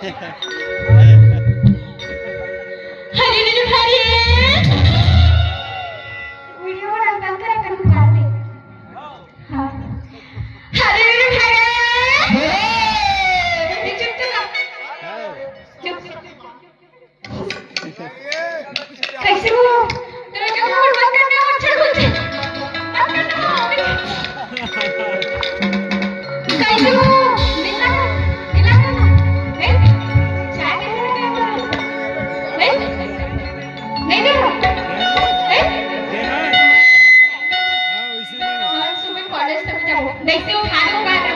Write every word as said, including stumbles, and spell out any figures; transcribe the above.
हरे रे हरे। वीडियो बना, बंद करा, कर, निकाल दे। हाँ। हरे रे हरे। चुप, चुप, चुप। चुप। कैसे हो? तेरे जो मूड बंद करने हो, अच्छा कुछ। बंद करने हो, अभी। कैसे हो? मिलना है? मिलना है? हैं? चाय नहीं मिलना है? हैं? नहीं मिल रहा? हैं? और सुबह कॉलेज तक जाओ। देखते हो, खा लो, खा लो।